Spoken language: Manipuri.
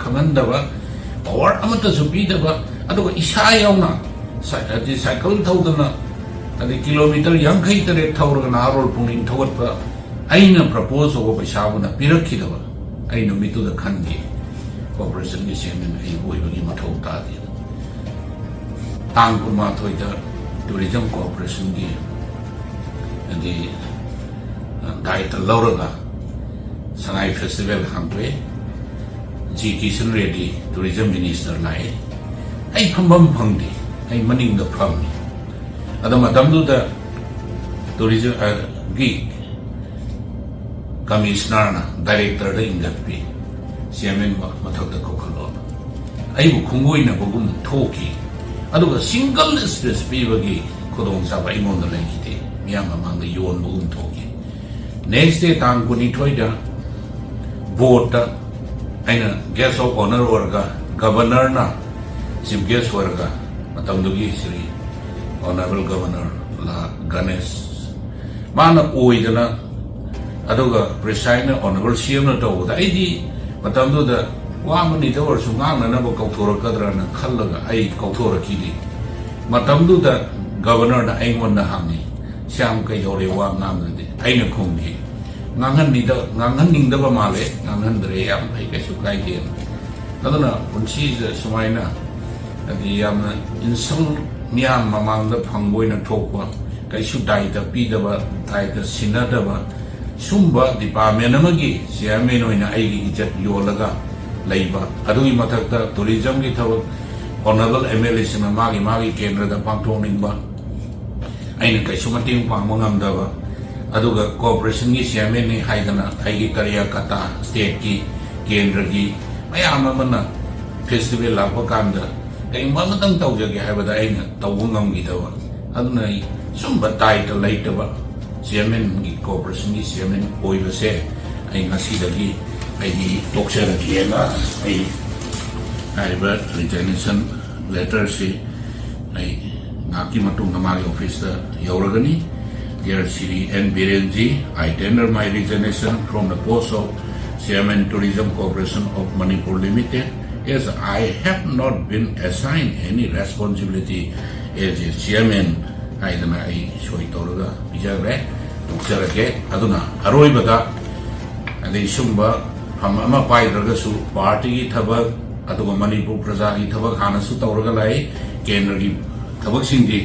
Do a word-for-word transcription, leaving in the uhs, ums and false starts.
ꯈꯪꯍꯟꯗꯕ, ꯄꯥꯋꯔ ꯑꯃꯠꯇꯁꯨ ꯄꯤꯗꯕ, ꯑꯗꯨꯒ ꯏꯁꯥ ꯌꯥꯎꯅ ꯁꯥꯏ-, ꯍꯥꯏꯗꯤ ꯁꯥꯏꯀꯜ ꯊꯧꯗꯅ, ꯍꯥꯏꯗꯤ ꯀꯤꯂꯣꯃꯤꯇꯔ ꯌꯥꯡꯈꯩ ꯇꯔꯦꯠ ꯊꯧꯔꯒ ꯅꯍꯥꯔꯣꯜ ꯄꯨꯛꯅꯤꯡ ꯊꯧꯒꯠꯄ, ꯑꯩꯅ ꯄ꯭ꯔꯄꯣꯖ ꯇꯧꯕ ꯄꯩꯁꯥꯕꯨꯅ ꯄꯤꯔꯛꯈꯤꯗꯕ, ꯑꯩ ꯅꯨꯃꯤꯠꯇꯨꯗ ꯈꯟꯈꯤ, ꯀꯣꯔꯄꯣꯔꯦꯁꯟꯒꯤ ꯆꯤꯌꯔꯃꯦꯟ ꯑꯩ ꯑꯣꯏꯕꯒꯤ ꯃꯊꯧ ꯇꯥꯗꯦ꯫ ꯇꯥꯡ ꯀꯨꯟꯃꯥꯊꯣꯏꯗ ꯇꯨꯔꯤꯖꯝ ꯀꯣꯔꯄꯣꯔꯦꯁꯟꯒꯤ, ꯍꯥꯏꯗꯤ, ꯗꯥꯏꯇ ꯂꯧꯔꯒ ꯁꯉꯥꯏ ꯐꯦꯁꯇꯤꯚꯦꯜ ꯍꯥꯡꯗꯣꯛꯑꯦ꯫ G Kishan Reddy tourism minister ꯂꯥꯛꯑꯦ꯫ ꯑꯩ ꯐꯝꯐꯝ ꯐꯪꯗꯦ, ꯑꯩ ꯃꯅꯤꯡꯗ ꯐꯝꯃꯤ꯫ ꯑꯗꯣ ꯃꯇꯝꯗꯨꯗ ꯇꯨꯔꯤꯖꯝ, ꯑ, ꯒꯤ ꯀꯃꯤꯁꯅꯔꯅ ꯗꯥꯏꯔꯦꯛꯇꯔꯗ ꯏꯟꯈꯠꯄꯤ, "ꯆꯤꯌꯔꯃꯦꯟ ꯃ-, ꯃꯊꯛꯇ ꯀꯧꯈꯠꯂꯣ"꯫ ꯑꯩꯕꯨ ꯈꯣꯡꯒꯣꯏꯅꯕꯒꯨꯝ ꯊꯣꯛꯈꯤ, ꯑꯗꯨꯒ ꯁꯤꯡꯒꯜ ꯁ꯭ꯄꯤꯆ ꯄꯤꯕꯒꯤ ꯈꯨꯗꯣꯡꯆꯥꯕ ꯑꯩꯉꯣꯟꯗ ꯂꯩꯈꯤꯗꯦ, ꯃꯤꯌꯥꯝ ꯃꯃꯥꯡꯗ ꯌꯣꯟꯕꯒꯨꯝ ꯊꯣꯛꯈꯤ꯫ ꯅꯦꯛꯁ ꯗꯦ, ꯇꯥꯡ ꯀꯨꯟꯅꯤꯊꯣꯏꯗ, ꯕꯣꯔꯗꯇ ꯑꯩꯅ ꯒꯦꯁ ꯑꯣꯐ ꯑꯣꯅꯔ ꯑꯣꯏꯔꯒ, ꯒꯕꯔꯅꯔꯅ ꯆꯤꯐ ꯒꯦꯁ ꯑꯣꯏꯔꯒ, ꯃꯇꯝꯗꯨꯒꯤ ꯁ꯭ꯔꯤ ꯑꯣꯅꯔꯦꯕꯜ ꯒꯕꯔꯅꯔ ꯂꯥ ꯒꯅꯦꯁ, ꯃꯥꯅ ꯑꯣꯏꯗꯅ, ꯑꯗꯨꯒ ꯄ꯭ꯔꯤꯁꯥꯏꯗꯅ ꯑꯣꯅꯔꯦꯕꯜ ꯁꯤ ꯑꯦꯝꯅ ꯇꯧꯕꯗ, ꯑꯩꯗꯤ ꯃꯇꯝꯗꯨꯗ ꯋꯥ ꯑꯃꯅꯤꯗ ꯑꯣꯏꯔꯁꯨ ꯉꯥꯡꯅꯅꯕ ꯀꯧꯊꯣꯔꯛꯀꯗ꯭ꯔꯅ ꯈꯜꯂꯒ ꯑꯩ ꯀꯧꯊꯣꯔꯛꯈꯤꯗꯦ꯫ ꯃꯇꯝꯗꯨꯗ ꯒꯕꯔꯅꯔꯅ ꯑꯩꯉꯣꯟꯗ ꯍꯪꯉꯤ, "ꯁ꯭ꯌꯥꯝ, ꯀꯩꯗꯧꯔꯦ ꯋꯥ ꯉꯥꯡꯗ꯭ꯔꯗꯤ?" ꯑꯩꯅ ꯈꯨꯝꯈꯤ, "ꯉꯥꯡꯍꯟꯅꯤꯗ-, ꯉꯥꯡꯍꯟꯅꯤꯡꯗꯕ ꯃꯥꯜꯂꯦ, ꯉꯥꯡꯍꯟꯗ꯭ꯔꯦ, ꯌꯥꯝ ꯐꯩ, ꯀꯩꯁꯨ ꯀꯥꯏꯗꯦ"꯫ ꯑꯗꯨꯅ ꯄꯨꯟꯁꯤꯁꯤꯗ ꯁꯨꯃꯥꯏꯅ, ꯍꯥꯏꯗꯤ, ꯌꯥꯝꯅ ꯏꯟꯁꯜ, ꯃꯤꯌꯥꯝ ꯃꯃꯥꯡꯗ ꯐꯪꯕ ꯑꯣꯏꯅ ꯊꯣꯛꯄ, ꯀꯩꯁꯨ ꯗꯥꯏꯇ ꯄꯤꯗꯕ, ꯗꯥꯏꯇ ꯁꯤꯟꯅꯗꯕ, ꯁꯨꯝꯕ ꯗꯤꯄꯥꯔꯠꯃꯦꯟ ꯑꯃꯒꯤ ꯆꯤꯌꯔꯃꯦꯟ ꯑꯣꯏꯅ ꯑꯩꯒꯤ ꯏꯖꯠ ꯌꯣꯜꯂꯒ ꯂꯩꯕ, ꯑꯗꯨꯒꯤ ꯃꯊꯛꯇ ꯇꯨꯔꯤꯖꯝꯒꯤ ꯊꯕꯛ ꯑꯣꯅꯔꯦꯕꯜ ꯑꯦꯝ ꯑꯦꯜ ꯑꯦꯁꯤꯡꯅ ꯃꯥꯒꯤ ꯃꯥꯒꯤ ꯀꯦꯟꯗ꯭ꯔꯗ ꯄꯥꯡꯊꯣꯛꯅꯤꯡꯕ, ꯑꯩꯅ ꯀꯩꯁꯨ ꯃꯇꯦꯡ ꯄꯥꯡꯕ ꯉꯝꯗꯕ, ꯑꯗꯨꯒ ꯀꯣꯔꯄꯣꯔꯦꯁꯟꯒꯤ ꯆꯤꯌꯔꯃꯦꯟꯅꯤ ꯍꯥꯏꯗꯅ ꯑꯩꯒꯤ ꯀꯔꯤꯌꯥ ꯀꯇꯥ ꯁ꯭ꯇꯦꯠꯀꯤ, ꯀꯦꯟꯗ꯭ꯔꯒꯤ ꯃꯌꯥꯝ ꯑꯃꯅ ꯐꯦꯁꯇꯤꯚꯦꯜ ꯂꯥꯛꯄ ꯀꯥꯟꯗ ꯀꯔꯤꯒꯨꯝꯕ ꯑꯃꯇꯪ ꯇꯧꯖꯒꯦ ꯍꯥꯏꯕꯗ ꯑꯩꯅ ꯇꯧꯕ ꯉꯝꯈꯤꯗꯕ꯫ ꯑꯗꯨꯅ ꯑꯩ ꯁꯨꯝꯕ ꯗꯥꯏꯇ ꯂꯩꯇꯕ ꯆꯤꯌꯔꯃꯦꯟꯒꯤ, ꯀꯣꯔꯄꯣꯔꯦꯁꯟꯒꯤ ꯆꯤꯌꯔꯃꯦꯟ ꯑꯣꯏꯕꯁꯦ ꯑꯩ ꯉꯁꯤꯗꯒꯤ ꯑꯩꯗꯤ ꯇꯣꯛꯆꯔꯒꯦꯅ ꯑꯩ ꯍꯥꯏꯔꯤꯕ resignation letterꯁꯤ ꯑꯩ ꯉꯥꯏꯍꯥꯛꯀꯤ ꯃꯇꯨꯡꯗ ꯃꯥꯒꯤ officeꯇ ꯌꯧꯔꯒꯅꯤ꯫ Dear Shri N Birenji, I tender my resignation from the post of Chairman Tourism Corporation of Manipur Limited, as I have not been assigned any responsibility as a chairman ꯍꯥꯏꯗꯅ ꯑꯩ ꯁꯣꯏ ꯇꯧꯔꯒ ꯄꯤꯖꯈ꯭ꯔꯦ꯫ ꯇꯣꯛꯆꯔꯒꯦ꯫ ꯑꯗꯨꯅ ꯑꯔꯣꯏꯕꯗ, ꯑꯗꯩ ꯁꯨꯝꯕ ꯐꯝ ꯑꯃ ꯄꯥꯏꯗ꯭ꯔꯒꯁꯨ partyꯒꯤ ꯊꯕꯛ, ꯑꯗꯨꯒ ꯃꯅꯤꯄꯨꯔ ꯄ꯭ꯔꯖꯥꯒꯤ ꯊꯕꯛ ꯍꯥꯟꯅꯁꯨ ꯇꯧꯔꯒ ꯂꯥꯛꯏ꯫ ꯀꯦꯟꯗ꯭ꯔꯒꯤ ꯊꯕꯛꯁꯤꯡꯗꯤ